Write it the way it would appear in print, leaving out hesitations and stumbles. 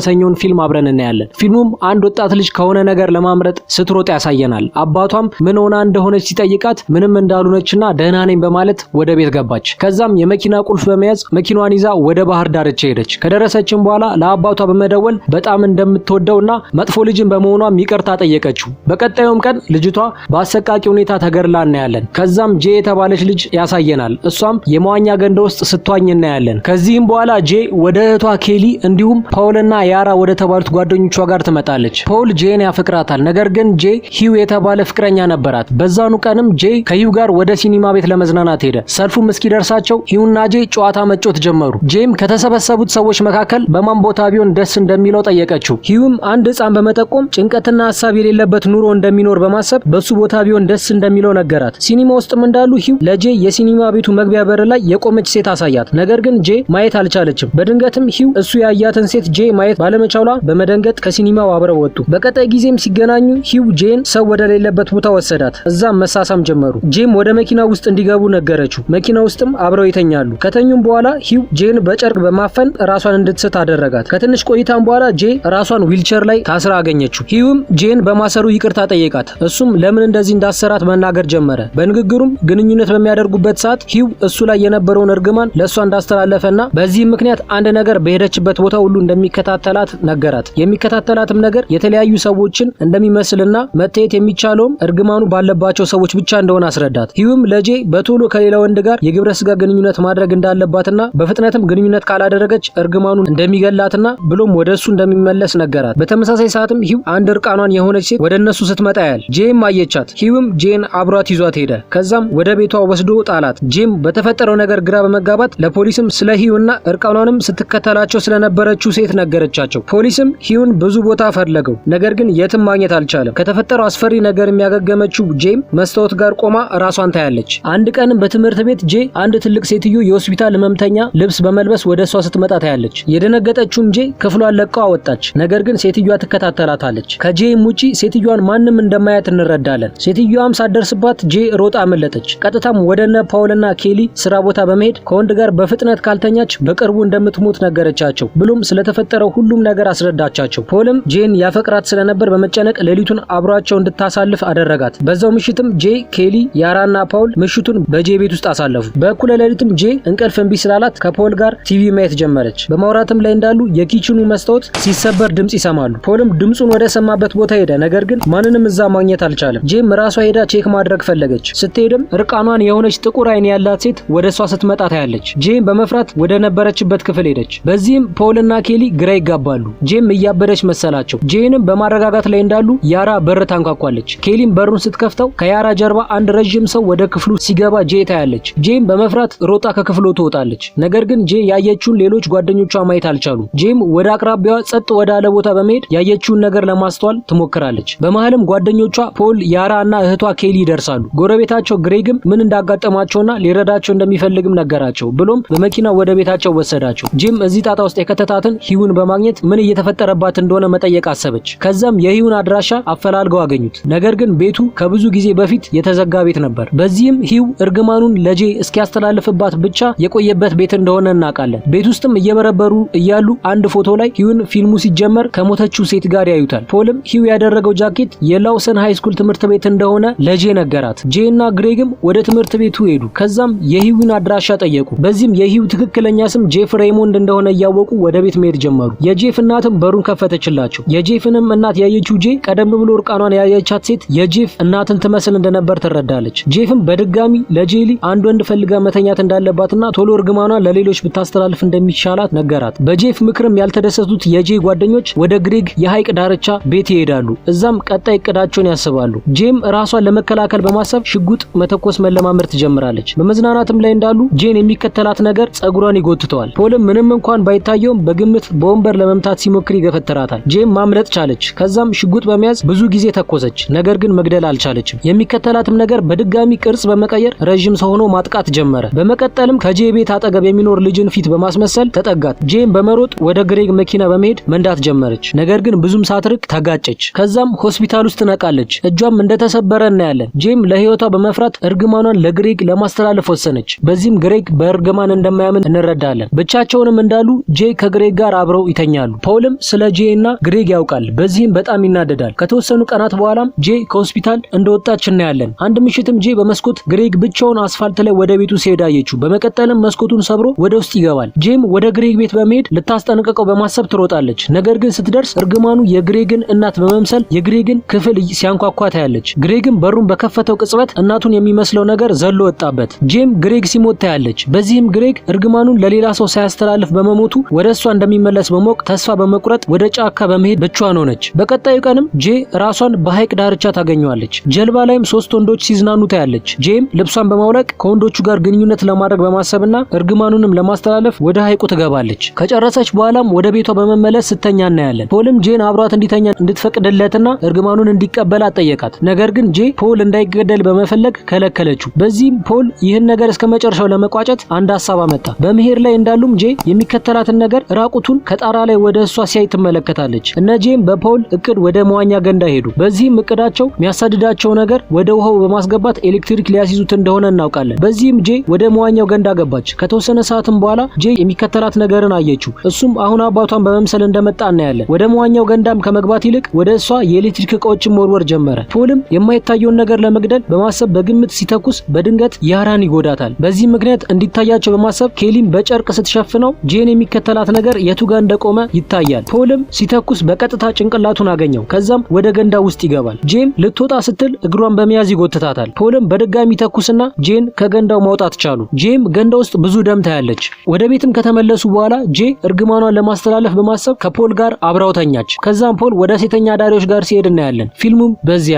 የተሰኘውን ፊልም አብረን እናያለን። ፊልሙም አንድ ወጣት ልጅ ከሆነ ነገር ለማምለጥ ስትሮጥ ያሳየናል። አባቷም ምን ሆና እንደሆነች ሲጠይቃት ምንም እንዳልሆነችና ደህና ነኝ በማለት ወደ ቤት ገባች። ከዛም የመኪና ቁልፍ በመያዝ መኪናዋን ይዛ ወደ ባህር ዳርቻ ሄደች። ከደረሰችም በኋላ ለአባቷ በመደወል በጣም እንደምትወደውና መጥፎ ልጅን በመሆኗም ይቅርታ ጠየቀችው። በቀጣዩም ቀን ልጅቷ በአሰቃቂ ሁኔታ ተገድላ እናያለን። ከዛም ጄ የተባለች ልጅ ያሳየናል። እሷም የመዋኛ ገንዳ ውስጥ ስትዋኝ እናያለን። ከዚህም በኋላ ጄ ወደ እህቷ ኬሊ እንዲሁም ፓውልና ያራ ወደ ተባሉት ጓደኞቿ ጋር ትመጣለች። ፓውል ጄን ያፈቅራታል። ነገር ግን ጄ ሂው የተባለ ፍቅረኛ ነበራት። በዛኑ ቀንም ጄ ከሂው ጋር ወደ ሲኒማ ቤት ለመዝናናት ሄደ። ሰልፉም እስኪደርሳቸው ሂውና ጄ ጨዋታ መጫወት ጀመሩ። ጄም ከተሰበሰቡት ሰዎች መካከል በማን ቦታ ቢሆን ደስ እንደሚለው ጠየቀችው። ሂውም አንድ ሕፃን በመጠቆም ጭንቀትና ሀሳብ የሌለበት ኑሮ እንደሚኖር በማሰብ በሱ ቦታ ቢሆን ደስ እንደሚለው ነገራት። ሲኒማ ውስጥም እንዳሉ ሂው ለጄ የሲኒማ ቤቱ መግቢያ በር ላይ የቆመች ሴት አሳያት። ነገር ግን ጄ ማየት አልቻለችም። በድንገትም ሂው እሱ ያያትን ሴት ጄ ማየት ባለመቻሏ በመደንገጥ ከሲኒማው አብረው ወጡ። በቀጣይ ጊዜም ሲገናኙ ሂው ጄን ሰው ወደሌለበት ቦታ ወሰዳት። እዛም መሳሳም ጀመሩ። ጄም ወደ መኪና ውስጥ እንዲገቡ ነገረችው። መኪና ውስጥም አብረው ይተኛሉ። ከተኙም በኋላ ሂው ጄን በጨርቅ በማፈን ራሷን እንድትስት አደረጋት። ከትንሽ ቆይታም በኋላ ጄ ራሷን ዊልቸር ላይ ታስራ አገኘችው። ሂውም ጄን በማሰሩ ይቅርታ ጠየቃት። እሱም ለምን እንደዚህ እንዳሰራት መናገር ጀመረ። በንግግሩም ግንኙነት በሚያደርጉበት ሰዓት ሂው እሱ ላይ የነበረውን እርግማን ለእሷ እንዳስተላለፈና በዚህም ምክንያት አንድ ነገር በሄደችበት ቦታ ሁሉ እንደሚከታተላት ነገራት። የሚከታተላትም ነገር የተለያዩ ሰዎችን እንደሚመስልና መታየት የሚቻለውም እርግማኑ ባለባቸው ሰዎች ብቻ እንደሆነ አስረዳት። ሂውም ለጄ በቶሎ ከሌላ ወንድ ጋር የግብረ ስጋ ግንኙነት ማድረግ እንዳለባትና በፍጥነትም ግንኙነት ካላደረገች እርግማኑ እንደሚገላትና ብሎም ወደ እሱ እንደሚመለስ ነገራት። በተመሳሳይ ሰዓትም ሂው አንድ እርቃኗን የሆነች ሴት ወደ እነሱ ስትመጣ ያያል። ጄም አየቻት። ሂውም ጄን አብሯት ይዟት ሄደ። ከዛም ወደ ቤቷ ወስዶ ጣላት። ጄም በተፈጠረው ነገር ግራ በመጋባት ለፖሊስም ስለ ሂውና እርቃኗንም ስትከተላቸው ስለነበረችው ሴት ነገረቻቸው። ፖሊስም ሂውን ብዙ ቦታ ፈለገው፣ ነገር ግን የትም ማግኘት አልቻለም። ከተፈጠረው አስፈሪ ነገር የሚያገገመችው ጄም መስታወት ጋር ቆማ ራሷን ታያለች። አንድ ቀንም በትምህርት ቤት ጄ አንድ ትልቅ ሴትዮ የሆስፒታል ህመምተኛ ልብስ በመልበስ ወደ እሷ ስትመጣ ታያለች። የደነገጠችውም ጄ ክፍሏን ለቃ ወጣች። ነገር ግን ሴትዮዋ ትከታተላታለች። ከጄም ውጪ ሴትዮዋን ማንም እንደማያት እንረዳለን። ሴትዮዋም ሳትደርስባት ጄ ሮጣ አመለጠች። ቀጥታም ወደ እነ ፓውልና ኬሊ ስራ ቦታ በመሄድ ከወንድ ጋር በፍጥነት ካልተኛች በቅርቡ እንደምትሞት ነገረቻቸው። ብሎም ስለተፈጠረው ሁሉም ነገር አስረዳቻቸው። ፖልም ጄን ያፈቅራት ስለነበር በመጨነቅ ሌሊቱን አብሯቸው እንድታሳልፍ አደረጋት። በዛው ምሽትም ጄ፣ ኬሊ፣ ያራና ፓውል ምሽቱን በጄ ቤት ውስጥ አሳለፉ። በእኩለ ሌሊትም ጄ እንቅልፍ እምቢ ስላላት ከፖል ጋር ቲቪ ማየት ጀመረች። በማውራትም ላይ እንዳሉ የ kitchen ኑ መስታወት ሲሰበር ድምጽ ይሰማሉ። ፖልም ድምጹን ወደ ሰማበት ቦታ ሄደ። ነገር ግን ማንንም እዛ ማግኘት አልቻለም። ጄም ራሷ ሄዳ check ማድረግ ፈለገች። ስትሄድም እርቃኗን የሆነች ጥቁር አይን ያላት ሴት ወደ እሷ ስትመጣ ታያለች። ጄም በመፍራት ወደ ነበረችበት ክፍል ሄደች። በዚህም ፖልና ኬሊ ግራ ይጋባሉ። ጄም እያበደች መሰላቸው። ጄንም በማረጋጋት ላይ እንዳሉ ያራ በር ታንኳኳለች። ኬሊም በሩን ስትከፍተው ከያራ ጀርባ አንድ ረዥም ሰው ወደ ክፍሉ ሲገባ ጄ ታያለች። ጄም በመፍራት ሮጣ ከክፍሉ ትወጣለች። ነገር ግን ጄ ያየችውን ሌሎች ጓደኞቿ ማየት አልቻሉም። ጄም ወደ አቅራቢያዋ ጸጥ ወዳለ ቦታ በመሄድ ያየችውን ነገር ለማስተዋል ትሞክራለች። በመሃልም ጓደኞቿ ፖል፣ ያራ እና እህቷ ኬሊ ይደርሳሉ። ጎረቤታቸው ግሬግም ምን እንዳጋጠማቸውና ሊረዳቸው እንደሚፈልግም ነገራቸው። ብሎም በመኪና ወደ ቤታቸው ወሰዳቸው። ጄም እዚህ ጣጣ ውስጥ የከተታትን ሂውን በማግኘት ምን እየተፈጠረባት እንደሆነ መጠየቅ አሰበች። ከዛም የሂውን አድራሻ አፈላልገው አገኙት። ነገር ግን ቤቱ ከብዙ ጊዜ በፊት የተዘጋ ቤት ነበር። በዚህም ሂው እርግማኑን ለጄ እስኪያስተላልፍባት ብቻ የቆየበት ቤት እንደሆነ እናውቃለን። ቤት ውስጥም እየበረበሩ እያሉ አንድ ፎቶ ላይ ሂውን ፊልሙ ሲጀመር ከሞተችው ሴት ጋር ያዩታል። ፖልም ሂው ያደረገው ጃኬት የላውሰን high school ትምህርት ቤት እንደሆነ ለጄ ነገራት። ጄ እና ግሬግም ወደ ትምህርት ቤቱ ሄዱ። ከዛም የሂውን አድራሻ ጠየቁ። በዚህም የሂው ትክክለኛ ስም ጄፍ ሬይሞንድ እንደሆነ እያወቁ ወደ ቤት መሄድ ጀመሩ። የጄፍ እናትም በሩን ከፈተችላቸው። የጄፍንም እናት ያየችው ጄ ቀደም ብሎ እርቃኗን ያየቻት ሴት የጄፍ እናትን ትመስል እንደነበር ትረዳለች። ጄፍም በድጋሚ ለጄሊ አንድ ወንድ ፈልጋ መተኛት እንዳለባትና ቶሎ እርግማኗን ለሌሎች ብታስተላልፍ እንደሚሻላት ነገራት። በጄፍ ምክርም ያልተደሰቱት የጄ ጓደኞች ወደ ግሬግ የሐይቅ ዳርቻ ቤት ይሄዳሉ። እዛም ቀጣይ እቅዳቸውን ያስባሉ። ጄም ራሷን ለመከላከል በማሰብ ሽጉጥ መተኮስ መለማመድ ትጀምራለች። በመዝናናትም ላይ እንዳሉ ጄን የሚከተላት ነገር ጸጉሯን ይጎትተዋል። ፖልም ምንም እንኳን ባይታየውም በግምት በወንበር ለመምታት ሲሞክር ይገፈትራታል። ጄም ማምለጥ ቻለች። ከዛም ሽጉጥ በመያዝ ብዙ ጊዜ ተኮሰች። ነገር ግን መግደል አልቻለችም። የሚከተላትም ነገር በድጋሚ ቅርጽ በመቀየር ረዥም ሰው ሆኖ ማጥቃት ጀመረ። በመቀጠልም ከጄ ቤት አጠገብ የሚኖር ልጅን ፊት በማስመሰል ተጠጋት። ጄም በመሮጥ ወደ ግሬግ መኪና በመሄድ መንዳት ጀመረች። ነገር ግን ብዙም ሳትርቅ ተጋጨች። ከዛም ሆስፒታል ውስጥ ነቃለች። እጇም እንደተሰበረ እናያለን። ጄም ለህይወቷ በመፍራት እርግማኗን ለግሬግ ለማስተላለፍ ወሰነች። በዚህም ግሬግ በእርግማን እንደማያምን እንረዳለን። ብቻቸውንም እንዳሉ ጄ ከግሬግ ጋር አብረው ይተኛሉ። ይተኛሉ። ፖልም ስለ ጄ እና ግሬግ ያውቃል። በዚህም በጣም ይናደዳል። ከተወሰኑ ቀናት በኋላም ጄ ከሆስፒታል እንደወጣች እናያለን። አንድ ምሽትም ጄ በመስኮት ግሬግ ብቻውን አስፋልት ላይ ወደ ቤቱ ሲሄድ አየችው። በመቀጠልም መስኮቱን ሰብሮ ወደ ውስጥ ይገባል። ጄም ወደ ግሬግ ቤት በመሄድ ልታስጠነቅቀው በማሰብ ትሮጣለች። ነገር ግን ስትደርስ እርግማኑ የግሬግን እናት በመምሰል የግሬግን ክፍል ሲያንኳኳ ታያለች። ግሬግም በሩን በከፈተው ቅጽበት እናቱን የሚመስለው ነገር ዘሎ ወጣበት። ጄም ግሬግ ሲሞት ታያለች። በዚህም ግሬግ እርግማኑን ለሌላ ሰው ሳያስተላልፍ በመሞቱ ወደ እሷ እንደሚመለስ በማወቅ ተስፋ በመቁረጥ ወደ ጫካ በመሄድ ብቻዋን ሆነች። በቀጣዩ ቀንም ጄ ራሷን በሐይቅ ዳርቻ ታገኘዋለች። ጀልባ ላይም ሶስት ወንዶች ሲዝናኑ ታያለች። ጄም ልብሷን በማውለቅ ከወንዶቹ ጋር ግንኙነት ለማድረግ በማሰብና እርግማኑንም ለማስተላለፍ ወደ ሐይቁ ትገባለች። ከጨረሰች በኋላም ወደ ቤቷ በመመለስ ስትተኛ እናያለን። ፖልም ጄን አብሯት እንዲተኛ እንድትፈቅድለትና እርግማኑን እንዲቀበላት ጠየቃት። ነገር ግን ጄ ፖል እንዳይገደል በመፈለግ ከለከለችው። በዚህም ፖል ይህን ነገር እስከ መጨረሻው ለመቋጨት አንድ ሀሳብ አመጣ። በመሄድ ላይ እንዳሉም ጄ የሚከተላትን ነገር ራቁቱን ከጣራ ላይ ወደ እሷ ሲያይ ትመለከታለች። እነ ጄም በፖል እቅድ ወደ መዋኛ ገንዳ ሄዱ። በዚህም እቅዳቸው የሚያሳድዳቸው ነገር ወደ ውሃው በማስገባት ኤሌክትሪክ ሊያስይዙት እንደሆነ እናውቃለን። በዚህም ጄ ወደ መዋኛው ገንዳ ገባች። ከተወሰነ ሰዓትም በኋላ ጄ የሚከተላት ነገርን አየችው። እሱም አሁን አባቷን በመምሰል እንደመጣ እናያለን። ወደ መዋኛው ገንዳም ከመግባት ይልቅ ወደ እሷ የኤሌክትሪክ እቃዎችን መወርወር ጀመረ። ፖልም የማይታየውን ነገር ለመግደል በማሰብ በግምት ሲተኩስ በድንገት ያራን ይጎዳታል። በዚህ ምክንያት እንዲታያቸው በማሰብ ኬሊም በጨርቅ ስትሸፍነው ጄን የሚከተላት ነገር የቱ ጋር እንደቆመ ይታያል። ፖልም ሲተኩስ በቀጥታ ጭንቅላቱን አገኘው። ከዛም ወደ ገንዳ ውስጥ ይገባል። ጄም ልትወጣ ስትል እግሯን በመያዝ ይጎትታታል። ፖልም በድጋሚ ተኩስና ጄን ከገንዳው ማውጣት ቻሉ። ጄም ገንዳ ውስጥ ብዙ ደም ታያለች። ወደ ቤትም ከተመለሱ በኋላ ጄ እርግማኗን ለማስተላለፍ በማሰብ ከፖል ጋር አብራው ተኛች። ከዛም ፖል ወደ ሴተኛ አዳሪዎች ጋር ሲሄድ እናያለን። ፊልሙም በዚህ